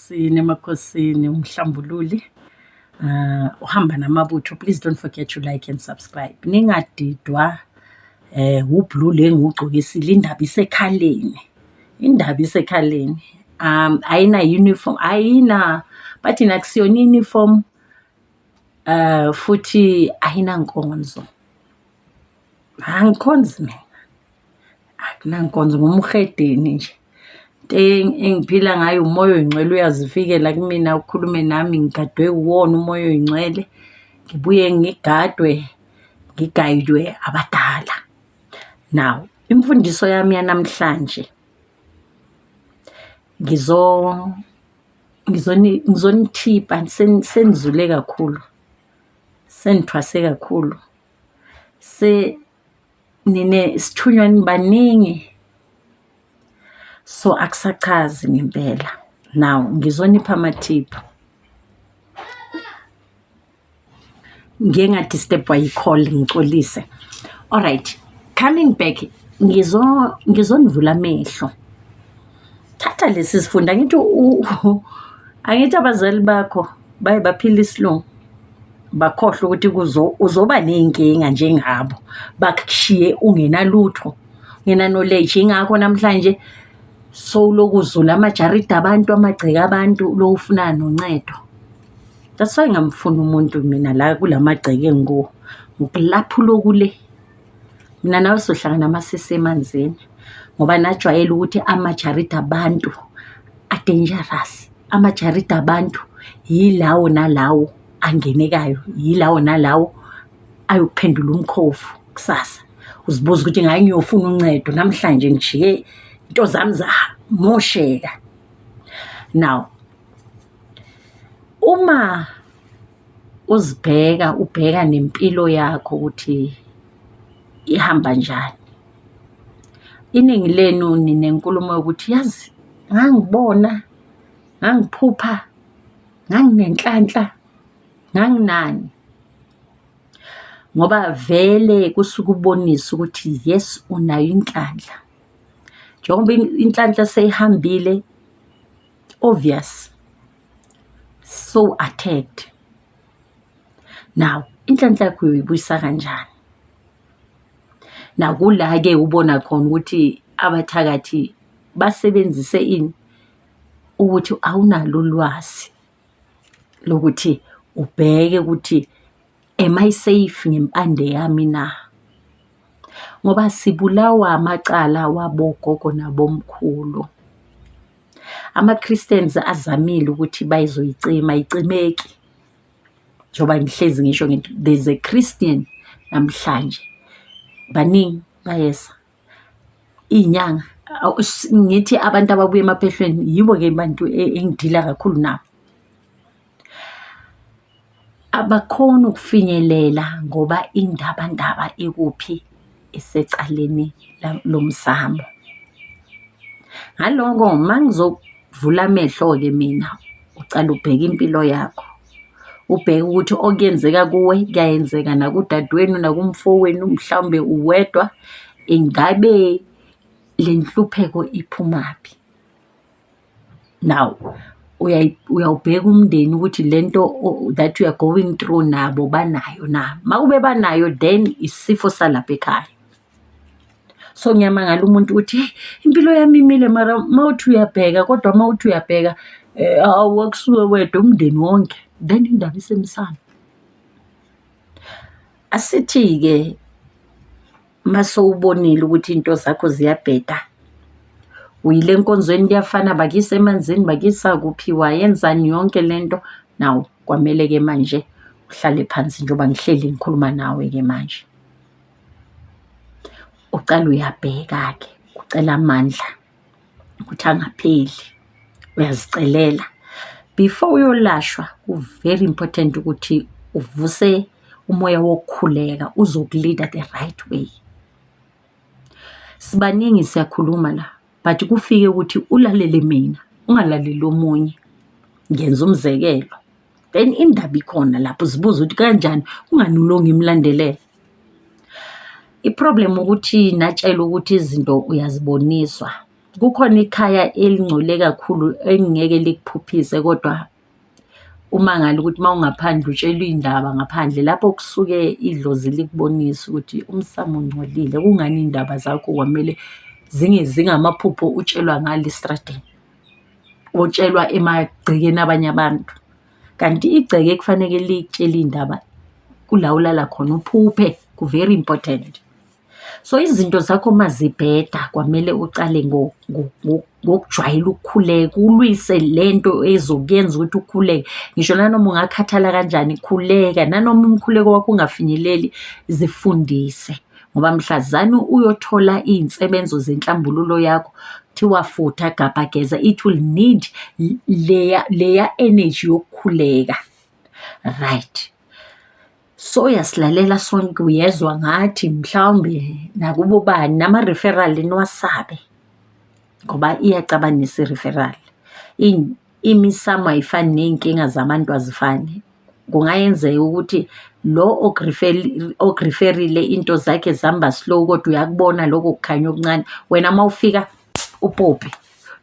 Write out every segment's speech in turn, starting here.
Emakhosini, emakhosini, umhlambululi uhamba namabutho. Please don't forget to like and subscribe. Ningadidwa ublue le engiwugcokisile, indaba isekhaleni. Indaba isekhaleni. Ayina uniform, ayina bathi nakusiyona uniform futhi ayinankonzo. Angikhonzi mina. Akunankonzo ngumhedeni nje. Into engiphila ngayo umoya oyingcwele uyazifikela kumina ukhulume nami ngigadwe uwona umoya oyingcwele. Ngibuye ngigadwe, ngigayidwe abadala. Now, imfundiso yami yanamhlanje ngizonithipa senizule kakhulu. Senithwase kakhulu. Nine sithunywa nibaningi. So akusachazi ngempela. Now ngizonipha ama-tip. Ngiye nga-disturb-wa yi-call ngicolise. Alright, coming back ngizonivula amehlo. Thatha lesi sifundo angithi angithi abazali bakho baye baphila isilungu. Bakhohlwa ukuthi uzoba ney'nkinga njengabo. Bakushiye ungenalutho, ungena-knowledge. Yingakho namhlanje sowulokhu uzula amajaridi abantu, amagceke abantu, ulokhu ufuna noncedo. That's why ngingamfuni umuntu mina la kula magceke engikuwo. Ngokulapha uloku le. Mina nawe sohlangana amasisi emanzini. Ngoba najwayele ukuthi amajaridi abantu a-dangerous. Amajaridi abantu yilawo nalawo angenekayo, yilawo nalawo ayokuphendula umkhovu kusasa. Uzibuza ukuthi ngaye ngiyofuna uncedo namhlanje ngishiye into zami zamosheka. Now, uma uzibheka ubheka nempilo yakho ukuthi ihamba njani. Iningi lenu ninenkulumo yokuthi yazi ngangibona, ngangiphupha, nganginenhlanhla, nganginani. Ngoba vele kusuke ubonisa ukuthi yes unayo inhlanhla. Njengoba inhlanhla seyihambile, obvious, so attacked. Now, inhlanhla yakho uyoyibuyisa kanjani? Nakula-ke ubona khona ukuthi abathakathi basebenzise ini? Ukuthi awunalo ulwazi lokuthi ubheke ukuthi am I safe ngempande yami na? Ngoba sibulawa amacala wabogogo nabomkhulu. Ama-Christians azamile ukuthi bayizoyicima, ayicimeki. Njengoba ngihlezi ngisho ngithi there's a Christian namhlanje. Baningi bayeza. Iy'nyanga, ngithi abantu ababuya emaphehlweni yibo-ke bantu engidila kakhulu nabo. Abakhoni ukufinyelela ngoba indabandaba ikuphi, isecaleni lomsamo. Ngaloko uma ngizovula amehlo-ke mina, ucala ubheke impilo yakho. Ubheke ukuthi okuyenzeka kuwe kuyayenzeka nakudadewenu, nakumfowenu, mhlawumbe uwedwa. Ingabe le nhlupheko iphumaphi? Now, uyawubheka umndeni ukuthi lento that you are going through nabo banayo na? Makube banayo then isifo salapha ekhaya. So ngiyamangala umuntu ukuthi hey impilo yami imile mara mawuthi uyabheka kodwa mawuthi uyabheka awu akusuwe wedwa umndeni wonke then indaba isemsamo. Asithi-ke masewubonile ukuthi into zakho ziyabheda, uyile enkonzweni kuyafana bakuyisa emanzini, bakuyisa kuphi, wayenzani yonke lento. Now kwamele-ke manje uhlale phansi njengoba ngihleli ngikhuluma nawe-ke manje. Ucala uyabheka-ke, ucela amandla ukuthi angapheli, uyazicelela. Before uyolashwa ku-very important ukuthi uvuse umoya wokukhuleka uzoku-lead-a the right way. Sibaningi siyakhuluma la, but kufike ukuthi ulalele mina, ungalaleli omunye. Ngenza umzekelo. Then indaba ikhona lapho uzibuza ukuthi kanjani kungani lo ngimlandelela. I-problem ukuthi natshelwa ukuthi izinto uyaziboniswa. Kukhona ikhaya elingcole kakhulu engingeke likuphuphise kodwa umangale ukuthi uma ungaphandle utshelwa iy'ndaba ngaphandle lapho kusuke idlozi likubonise ukuthi umsamo ungcolile, kungani iy'ndaba zakho kwamele zingamaphupho utshelwa ngale estradeni, utshelwa emagcekeni abanye abantu. Kanti igceke ekufaneke likutshele iy'ndaba kula ulala khona uphuphe, ku-very important. So izinto zakho uma zibheda kwamele ucale ngokujwayela ukukhuleka, ulwise lento ezokuyenza ukuthi ukhuleke. Ngisho nanoma ungakhathala kanjani, khuleka, nanoma umkhuleko wakho ungafinyeleli, zifundise. Ngoba mhlazane uyothola iy'nsebenzo zenhlambululo yakho, kuthiwa futha, gabha, geza, it will need leya energy yokukhuleka. Right. So uyasilalela sonke, uyezwa ngathi mhlawumbe nakubo bani, nama-referral niwasabe ngoba iyacabanisa i-referral. Imisamo ayifani ney'nkinga zabantu azifani. Kungayenzeka ukuthi lo oku-refer-ile into zakhe zihamba slow kodwa uyakubona lokho kukhanya okuncane. Wena uma ufika upope,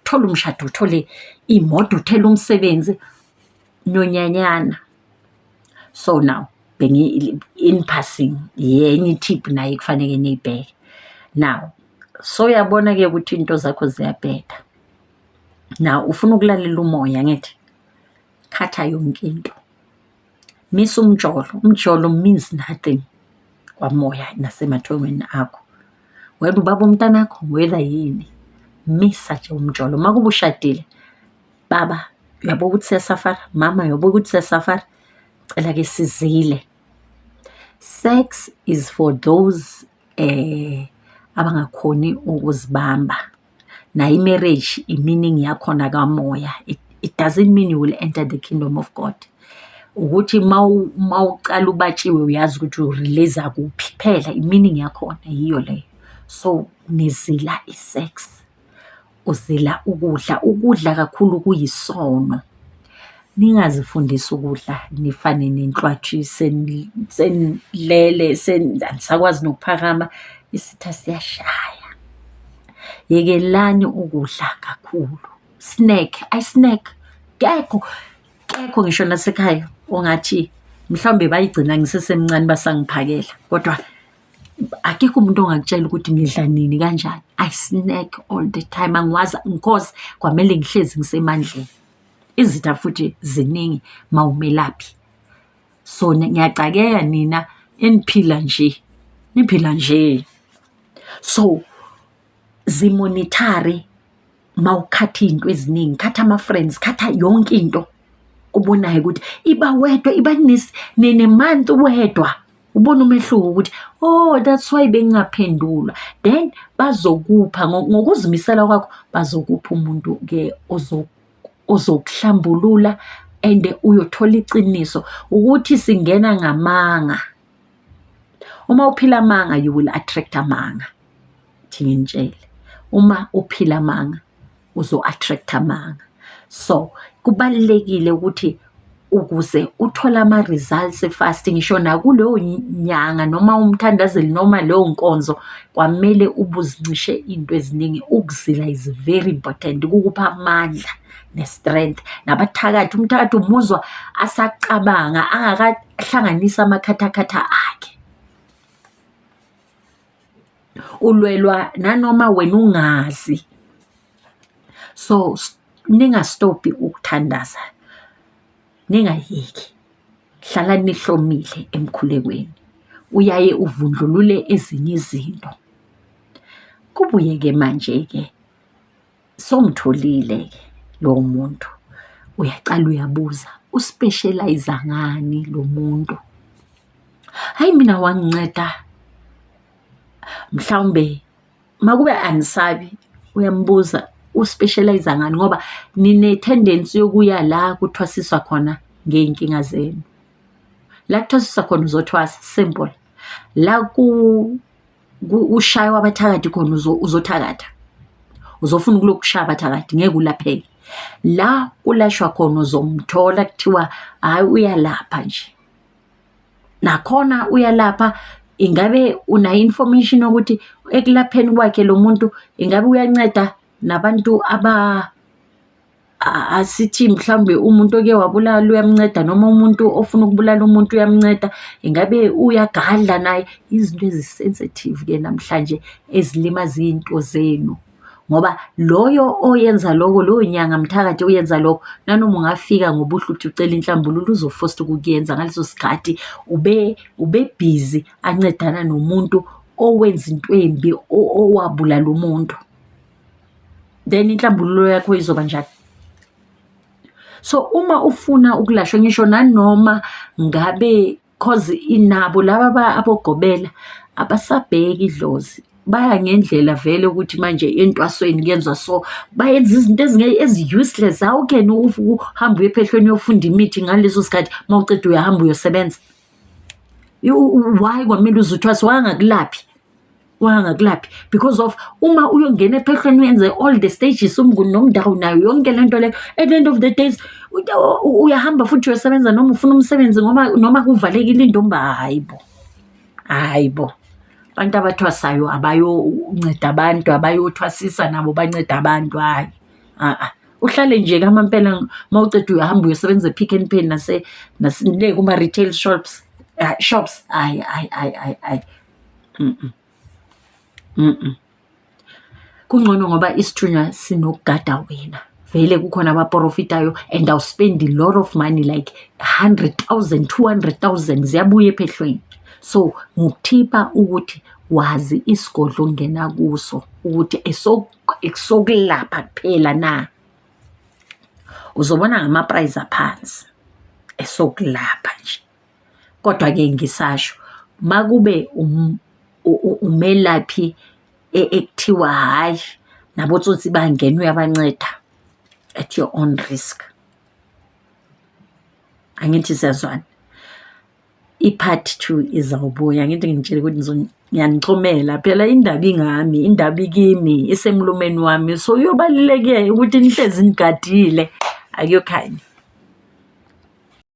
uthole umshado, uthole iy'moto, uthele umsebenzi, nonyanyana. So now, in passing, yenye i-tip nayo ekufaneke niyibheke. Now, so uyabona-ke ukuthi iy'nto zakho ziyabheda. Now, ufuna ukulalela umoya angithi? Khatha yonke into. Misa umjolo, umjolo means nothing kwamoya nasemathongweni akho. Whether ubaba womntanakho, whether yini, misa nje umjolo. Uma kuba ushadile, baba uyabo ukuthi siya-suffer-a, mama uyabo ukuthi siya-suffer-a, cela-ke sizile. Sex is for those abangakhoni ukuzibamba. Nayo i-marriage, i-meaning yakhona kamoya. It doesn't mean you will enter the kingdom of God. Ukuthi mawucala ubatshiwe uyazi ukuthi u-release-a kuphi kuphela, i-meaning yakhona yiyo leyo. So nizila i-sex, uzila ukudla, ukudla kakhulu kuyisono. Ningazifundisi ukudla nifane nenhlwathi senilele anisakwazi nokuphakama, isitha siyashaya. Yekelani ukudla kakhulu. Snack, I snack. Kekho, kekho ngisho nasekhaya ongathi mhlawumbe bayigcina ngisesemncane basangiphakela, kodwa akekho umuntu ongakutshela ukuthi ngidla nini kanjani. I snack all the time, angiwazi because kwamele ngihlezi ngisemandleni. Izitha futhi ziningi mawumelaphi. So ngiyacakeka nina eniphila nje, niphila nje. So zi-monitor-e mawukhatha iy'nto eziningi, khatha ama-friends, khatha yonke into obonayo ukuthi iba wedwa, iba ne-month wedwa. Ubone umehluko ukuthi oh that's why bengingaphendulwa. Then bazokupha ngokuzimisela kwakho, bazokupha umuntu-ke ozokuhlambulula and uyothola iciniso ukuthi singena ngamanga. Uma uphila amanga, you will attract amanga. Thi nginitshele, uma uphila amanga, uzo-attract amanga. So kubalulekile ukuthi ukuze uthole ama-results fast, ngisho nakuleyo nyanga noma umthandazeli noma leyo nkonzo, kwamele ube uzincishe iy'nto eziningi. Ukuzila is very important, kukupha amandla ne-strength. Nabathakathi, umthakathi umuzwa asacabanga angakahlanganisi amakhathakhatha akhe. Ulwelwa nanoma wena ungazi. So ninga-stop-i ukuthandaza, ningayeki, hlalani nihlomile emkhulekweni. Uyaye uvundlulule ezinye izinto. Kubuye-ke manje-ke sowumtholile-ke lowo muntu, uyacala uyabuza, u-specialise-a ngani lo muntu? Hhayi mina wanginceda, mhlawumbe makube anisabi, uyambuza u-specialise-a ngani ngoba nine-tendency yokuya la kuthwasiswa khona ngey'nkinga zenu. La kuthwasiswa khona uzothwasa, simple. La kushaywa abathakathi khona uzothakatha. Uzofuna ukulokhu kushaya abathakathi, ngeke ulapheke. La kulashwa khona uzomthola kuthiwa hhayi uyalapha nje. Nakhona uyalapha, ingabe unayo information yokuthi ekulapheni kwakhe lo muntu ingabe uyanceda Nabantu aba asithi mhlawumbe umuntu oke wabulala uyamnceda noma umuntu ofuna ukubulala umuntu uyamnceda, ingabe uyagadla naye? Izinto ezi-sensitive-ke namhlanje ezilimaza iy'nto zenu. Ngoba loyo oyenza loko, loyo nyanga mthakathi oyenza lokho, nanoma ungafika ngobuhle uthi ucela inhlambululo uzofosta ukukuyenza ngaleso sikhathi ube-busy ancedana nomuntu owenza into embi, owabulala umuntu. Then inhlambululo yakho izoba njani? So uma ufuna ukulashwa ngisho nanoma ngabe cause inabo laba abogobela abasabheki idlozi, baya ngendlela vele ukuthi manje entwasweni kuyenzwa so, bayenza izinto ezi-useless. How can uhambe uye ephehlweni uyofunda imithi ngaleso sikhathi uma uceda uyahamba uyosebenza? Why kwamele uze uthwase? Wangakulaphi? Wangakulaphi? Because of uma uyongena ephehlweni uyenze all the stages umnguni nomndawo nayo yonke le nto leyo, at the end of the days uyahamba futhi uyosebenza noma ufuna umsebenzi ngoba noma kuvalekile intombi. Hhayi bo, hhayi bo. Abantu abathwasayo abayonceda abantu, abayothwasisa nabo bancede abantu, hhayi, a-a. Uhlale nje kamampela mawuceda uyahamba uyosebenza e-Pick n Pay le kuma-retail shops, shops, hhayi hhayi hhayi hhayi hhayi . Kungcono ngoba isithunywa sinokugada wena. Vele kukhona abaprofitayo and awu-spend-i lot of money like 100,000, 200,000 ziyabuya ephehlweni. So ngokuthipha ukuthi wazi isigodlo ongena kuso ukuthi esokulapha kuphela na. Uzobona ngama-price aphansi esokulapha nje. Kodwa-ke ngisasho makube umelaphi ekuthiwa hhayi nabotsotsi bangena uyabanceda, at your own risk. Angithi siyazwana? I-part two izawubuya, angithi nginitshele ukuthi ngiyanichomela phela indaba ingami, indaba ikimi, isemlomeni wami. So kuyobaluleke ukuthi nihlezi nigadile, akuyokhanya.